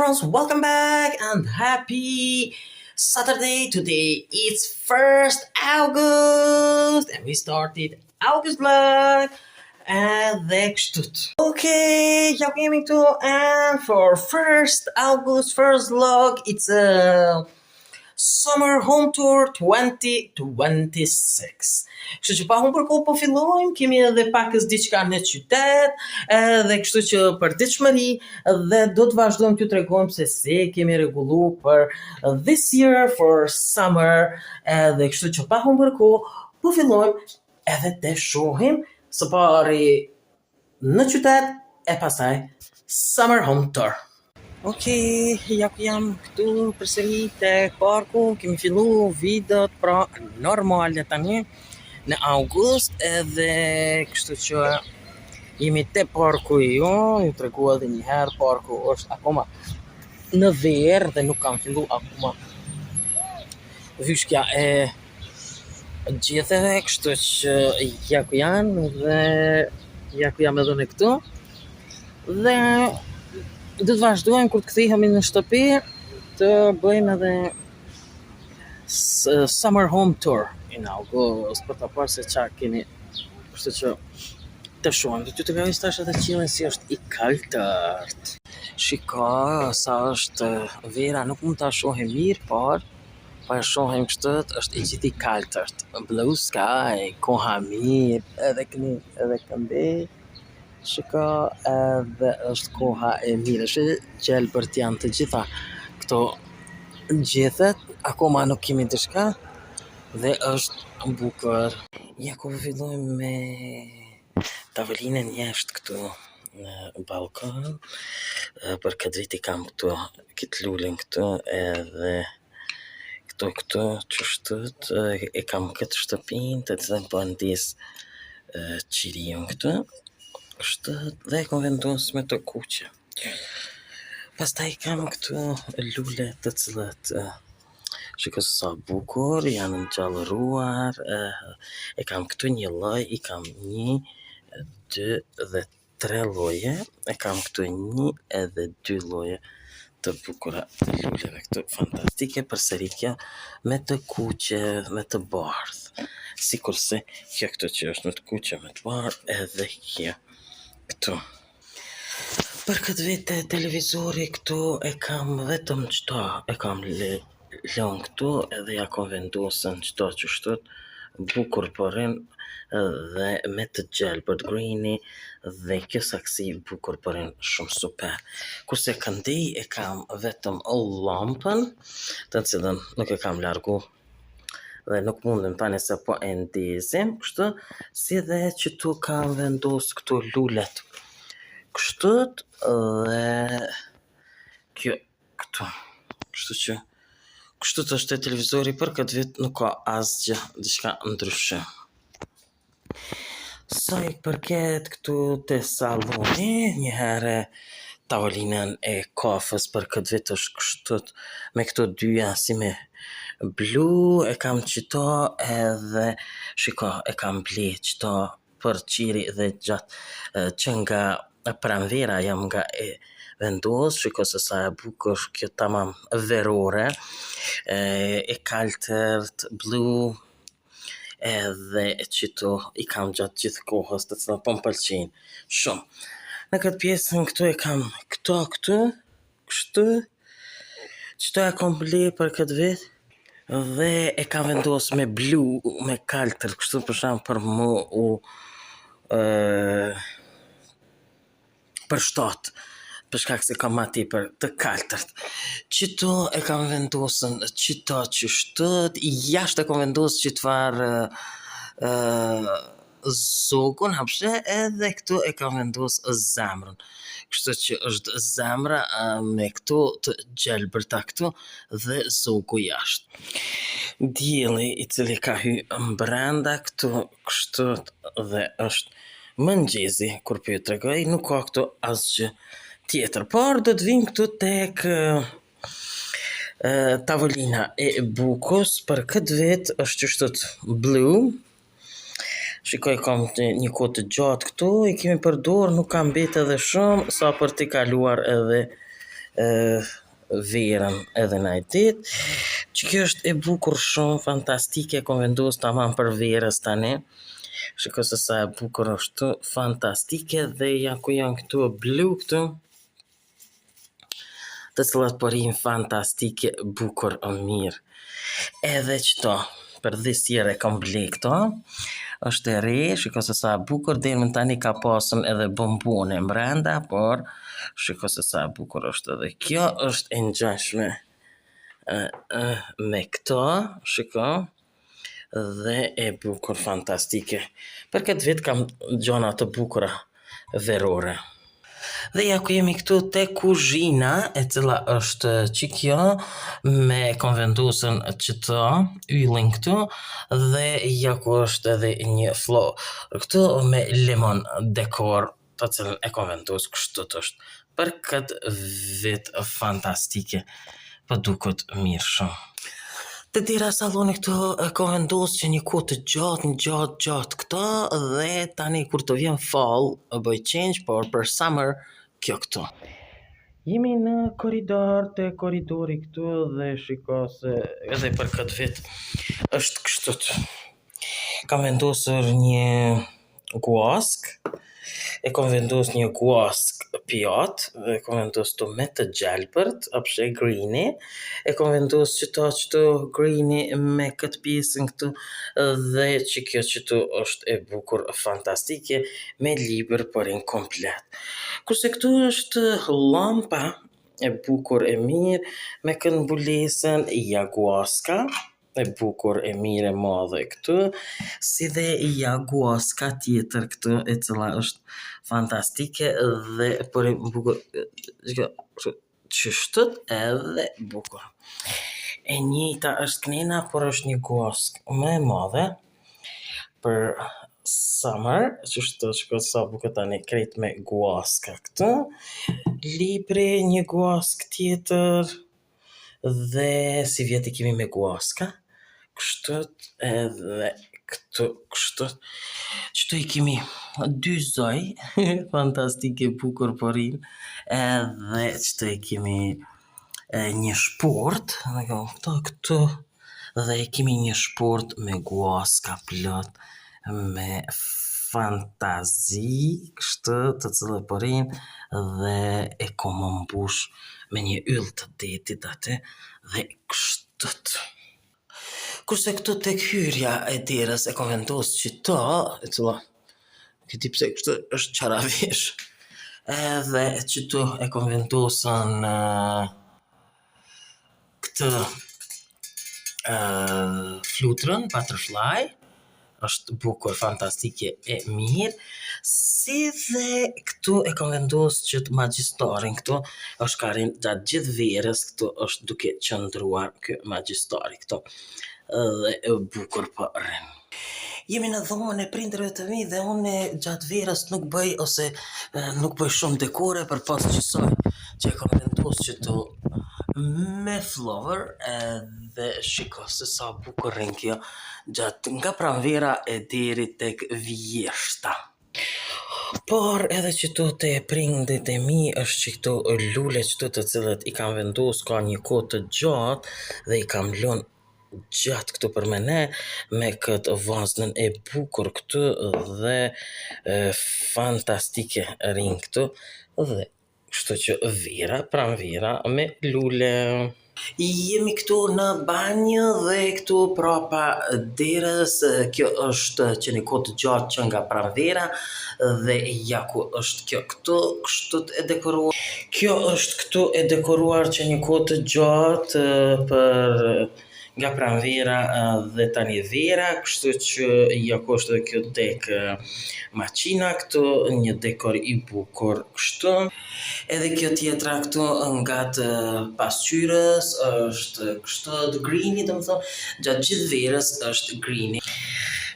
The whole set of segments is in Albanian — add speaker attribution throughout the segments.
Speaker 1: friends, welcome back and happy Saturday. Today it's 1st August and we started August vlog edhe kështu. Okay, ja ku jemi këtu and for 1st August first vlog it's a Summer Home Tour 2026. Kështu që pa humbur kohë po fillojmë, kemi edhe pakës diçka në qytet, edhe kështu që për ditëshmëri dhe do të vazhdojmë t'ju tregojmë se si kemi rregullu për this year for summer, edhe kështu që pa humbur kohë po fillojmë edhe të shohim së pari në qytet e pastaj Summer Home Tour. Okej, ja ku jam këtu përsëri te parku, kemi fillu videot pra normale tani në august edhe kështu që jemi te parku jo, ju tregua edhe një herë parku është akoma në verë dhe nuk kam fillu akoma vyshkja e gjetheve, kështu që ja ku janë dhe ja ku jam edhe unë këtu. Dhe do të vazhdojmë kur të kthehemi në shtëpi të bëjmë edhe summer home tour in August për ta parë se çfarë kemi. Kështu që të shohim, do t'ju tregoj tash edhe qiellin si është i kaltërt. Shiko sa është vera, nuk mund ta shohim mirë, por po e shohim kështu, është i gjithë i kaltërt. Blue sky, koha mirë, edhe këni, edhe këndej. Shiko, edhe është koha e mirë, është gjelbërt janë të gjitha këto gjethet, akoma nuk kemi diçka dhe është bukur. Ja ku fillojmë me tavolinën jashtë këtu në balkon. Për këtë vit i kam këtu këtë lulën këtu edhe këtu këtu qështu e kam këtë shtëpinë të cilën po e ndez qiriun këtu. Kështu dhe e kam vendos me të kuqe. Pastaj kam këtu lule të cilat shiko sa bukur janë gjallëruar. E kam këtu një lloj, i kam një, dy dhe tre lloje. E kam këtu një edhe dy lloje të bukura të luleve këtu fantastike përsëri kjo me të kuqe me të bardhë. Sikurse kjo këtu që është me të kuqe me të bardhë edhe kjo këtu. Për këtë vit te televizori këtu e kam vetëm qëto, e kam le lënë këtu edhe ja kam vendosën qëto qështu, bukur po rrin dhe me të gjelbërt greeny dhe kjo saksi bukur po rrin shumë super. Kurse këndej e kam vetëm llampën, të cilën nuk e kam largu dhe nuk mundem tani se po e ndezim kështu, si dhe qëtu kam vendos këtu lulet kështu dhe kjo këtu. Kështu që kështu të është televizori për këtë vit nuk ka asgjë diçka ndryshe. Sa i përket këtu te salloni, një herë tavolinën e kafës për këtë vit është kështu me këto dyja si me blu, e kam qëto edhe shiko e kam ble qëto për qiri dhe gjatë që nga pranvera jam nga e vendos, shiko se sa e bukur është kjo tamam verore, e, e kaltërt, blu, edhe qëto i kam gjatë gjithë kohës të cilat po më pëlqejnë shumë. Në këtë pjesën këtu e kam këto këtu, kështu, qëto e kam ble për këtë vit dhe e kam vendos me blu, me kaltër, kështu për shembull për mu u e, për shtat, për shkak se kam ma tepër të kaltërt. Qëto e kam vendosën qëto qështu, jashtë e kam vendos që t'farë ë zogun hapshe edhe këtu e kam vendos zemrën. Kështu që është zemra me këto të gjelbërta këtu dhe zogu jashtë. Dielli i cili ka hy brenda këtu kështu dhe është mëngjesi kur po ju tregoj, nuk ka këtu asgjë tjetër, por do të vim këtu tek tavolina e bukës për këtë vit është qështu blu. Shikoj kam një kohë të gjatë këtu, i kemi përdor, nuk ka mbet edhe shumë, sa për t'i kaluar edhe. Verën edhe naj ditë. Që kjo është e bukur shumë, fantastike, kom vendos tamam për verës tani. Shiko se sa e bukur është, fantastike dhe ja ku janë këtu blu këtu të cilat po rrinë fantastike, bukur, mirë. Edhe qëto, për this year e kam ble këto, është e re, shiko se sa e bukur, deri më tani ka pasën edhe bombone mbrenda, por shiko se sa e bukur është edhe kjo, është e ngjashme me këto, shiko, dhe e bukur fantastike. Për këtë vit kam gjona të bukura verore. Dhe ja ku jemi këtu te kuzhina, e cila është që kjo, me kom vendosën qëto, yllin këtu, dhe ja ku është edhe një flower këtu me lemon dekor, të cilën e kom vendos kështu të është. Për këtë vit fantastike, po duket mirë shumë. Te dera e sallonit këtu e kom vendos që një kohë të gjatë, një gjatë, gjatë këto dhe tani kur të vjen fall e bëj change, por për summer kjo këtu. Jemi në korridor, te korridori këtu dhe shiko se edhe për këtë vit është kështu. Kam vendosur një guask, e kam vendos një guask pjat, e kam vendos këtu me të gjelbërt, apshe greeni, e kam vendos qëto qëtu greeni me këtë pjesën këtu dhe që kjo qëtu është e bukur fantastike me libër por in komplet. Kurse këtu është lampa e bukur e mirë me këtë mbulesën ja guaska e bukur e mirë e madhe këtu, si dhe ja guaska tjetër këtu e cila është fantastike dhe por e bukur shiko, kështu qështët edhe bukur. E njëjta është knena, por është një guask më e madhe për summer, qështu shiko sa bukur tani krejt me guaska këtu. Libri, një guask tjetër dhe si vjet i kemi me guaska. Kështu edhe këtu kështu. Qëtu i kemi dy zoj, fantastike bukur po rrin. Edhe qëtu i kemi e, një shport, dhe kjo këto këtu dhe e kemi një shport me guaska plot me fantazi, kështu të cilët po rrin dhe e kom mbush me një yll të detit aty dhe kështu. Kurse këtu tek hyrja e derës e kom vendos qëto, e cila nuk e di pse kështu është qaravish. Edhe qëtu e kom vendosën uh, këtë uh, flutrën butterfly, është bukur, fantastike e mirë, si dhe këtu e kam vendos që të magjistarin këtu, është ka rrinë gjatë gjithë verës këtu është duke qëndruar ky magjistari këtu dhe e bukur po rrin. Jemi në dhomën e prindërve të mi dhe unë gjatë verës nuk bëj ose e, nuk bëj shumë dekore për pas qësaj që e kam vendos që tu me flower edhe shiko se sa bukur rrin kjo gjatë nga pranvera e deri tek vjeshta. Por edhe qëtu te prindit e mi është që këtu lule qëtu të cilët i kam vendos ka një kohë të gjatë dhe i kam lënë gjatë këtu për me ne me këtë vaznën e bukur këtu dhe e, fantastike rin këtu dhe kështu që vera, pranvera me lule. Jemi këtu në banjë dhe këtu prapa derës, kjo është që një kohë të gjatë që nga pranvera dhe ja ku është kjo këtu, kështu e dekoruar. Kjo është këtu e dekoruar që një kohë të gjatë për nga pranvera dhe tani vera, kështu që ja ku është edhe kjo tek maqina këtu, një dekor i bukur kështu. Edhe kjo tjetra këtu nga të pasqyrës është kështu greeni, do më thonë, gjatë gjithë verës është greeni.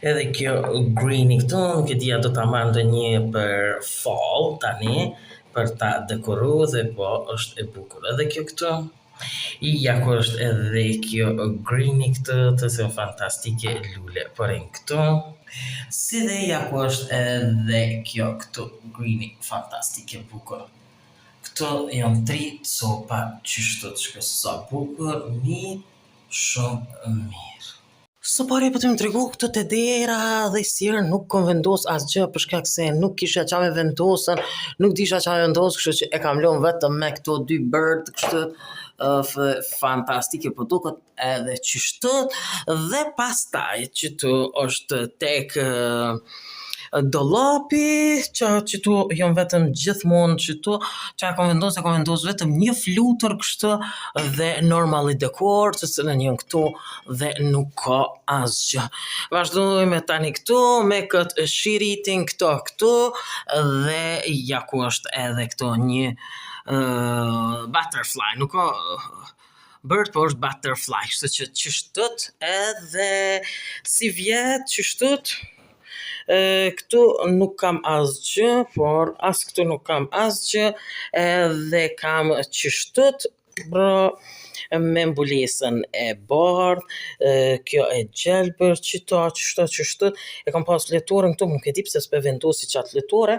Speaker 1: Edhe kjo greeni këtu, nuk e di a do ta marr ndonjë për fall tani, për ta dekoru dhe po është e bukur. Edhe kjo këtu, ja ku është edhe kjo greeni këtu, të cilën fantastike lule po rrin këtu. Si dhe ja ku është edhe kjo këtu greeni fantastike bukur. Këto janë tri copa qështu shiko sa bukur, mirë, shumë mirë. Së pari po të më tregu këtu te dera dhe si herë nuk kom vendos asgjë për shkak se nuk kisha qa me vendosën, nuk disha qa me vendos, kështu që e kam lënë vetëm me këto dy bird, kështu uh, fantastike po duket edhe qështu dhe pastaj qëtu është tek uh, dollapi që qëtu janë vetëm gjithmonë qëtu që e kom vendos, e kom vendos vetëm një flutur kështu dhe normally dekor të cilën janë këtu dhe nuk ka asgjë. Vazhdojmë tani këtu me këtë shiritin këto këtu dhe ja ku është edhe këto një uh, butterfly, nuk ka bird, po është butterfly, kështu që qështët edhe si vjet qështët E, këtu nuk kam asgjë, por as këtu nuk kam asgjë, edhe kam qështët, bro, me mbulesën e bardh, e, kjo e gjelbër, qëto, qështo, qështu, e kam pas fletorën këtu, nuk e di pse s'pe vendosi qatë fletore,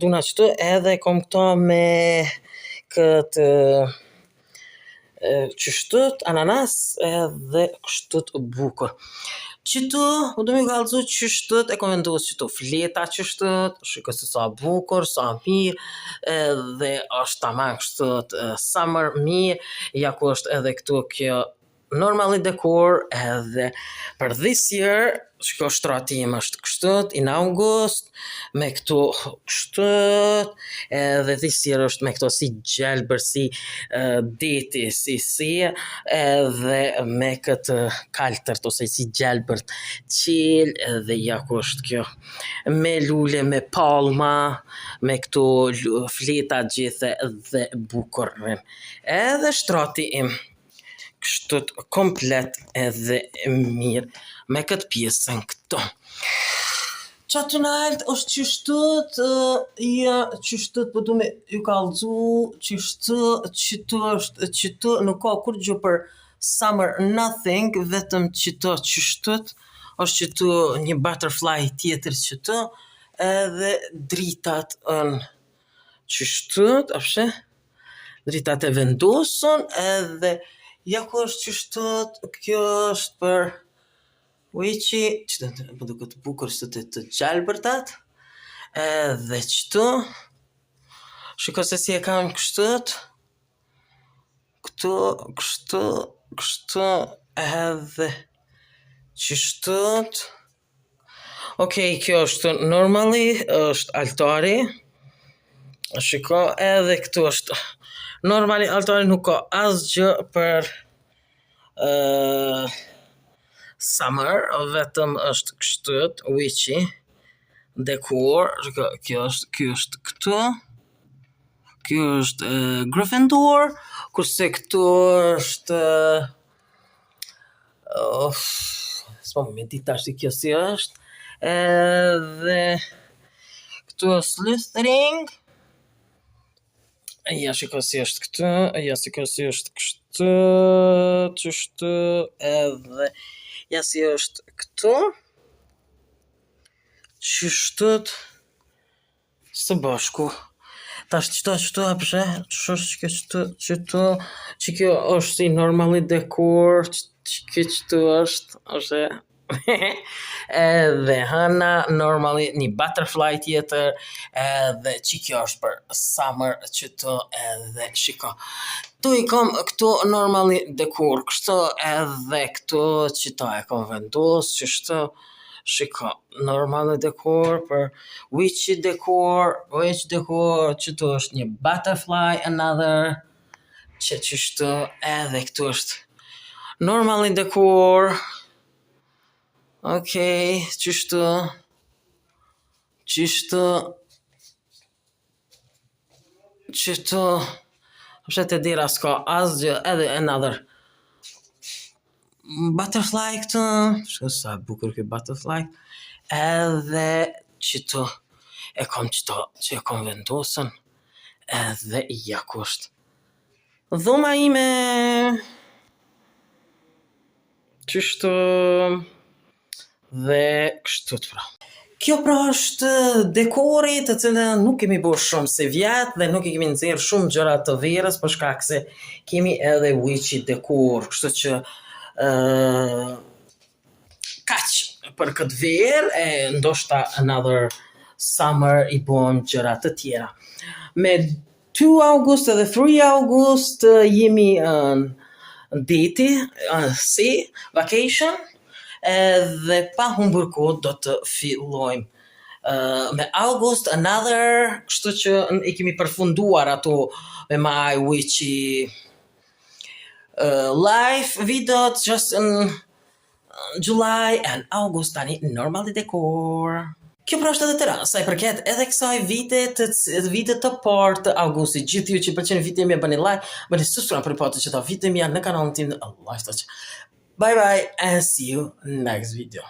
Speaker 1: duna qëtu, edhe kom këto me këtë qështët, ananas, edhe kështu të bukur. Qëtu, u do me kallëzu qështët, e kom vendos qëtu fleta qështët, shiko se sa bukur, sa mirë, edhe është tamam kështu të summer mirë, ja ku është edhe këtu kjo normally dekor edhe për this year, shiko shtrati im është kështu, in August, me këtu kështu, edhe this year është me këto si gjelbër, si uh, deti, si si, edhe me këtë kaltërt ose si gjelbërt qel, edhe ja ku është kjo me lule, me palma, me këto fleta gjithe dhe bukur. Edhe shtrati im kështu komplet edhe mirë me këtë pjesën këtu. Qa të nalt është qështët, ja, qështët po du me ju kallëzu, qështu, qëtu është, qëtu nuk ka kur gjë për summer nothing, vetëm qëto qështët, është qëtu një butterfly tjetër qëtu, edhe dritat në qështët, a dritat e vendosun, edhe ja ku është qështët, kjo është për witchy, që të po duket bukur së të të gjelbërtat, edhe qëtu, shiko se si e kam kështët, këtu, kështu, kështu, edhe qështët, Okej, kjo është normally, është altari, shiko, edhe këtu është normally altari nuk ka asgjë për uh, summer, vetëm është kështu, witchy, dekor, shiko, kjo është, kjo është këtu, kjo është uh, Gryffindor, kurse këtu është uh, s'po më di tash kjo si është, edhe këtu është Slytherin, ja shiko si është këtu, ja shiko si është kështu, qështu, edhe ja si është këtu, qështët, së bashku. Tash qëto qëto e pse, që është kjo qëto, qëto, që kjo është si normally dekor, që kjo qëto është, është edhe hëna normally një butterfly tjetër, edhe që kjo është për summer qëto edhe shiko. Tu i kom këtu normally dekor kështu edhe këtu qëto e kom vendos qështu shiko normally dekor për witchy dekor, witch dekor, qëtu është një butterfly another, që qështu edhe këtu është normally dekor, okej, qështu, qështu, qëtu, Pse te dera s'ka asgjë, edhe another butterfly këtu, shiko sa e bukur ky butterfly, edhe qëtu e kom qëto që e kom vendosën, edhe ja ku është dhoma ime. Qështu dhe kështu të pra. Kjo pra është dekori të cilën nuk kemi bërë shumë si vjet dhe nuk i kemi nxjerrë shumë gjëra të verës për shkak se kemi edhe witchy dekor, kështu që uh, kaq për këtë verë e ndoshta another summer i bojmë gjëra të tjera. Me 2 august edhe 3 august jemi në deti, si vacation, edhe pa humbur kohë do të fillojmë. Uh, me August another, kështu që i kemi përfunduar ato me my witchy live videot just in July and August tani normally decor. Kjo pra është edhe tëra, sa i përket edhe kësaj vite të vitet të parë të augustit. Gjithë ju që pëlqeni videot mia bëni like, bëni subscribe për të gjitha videot mia në kanalin tim në Life Touch. Bye bye and see you next video.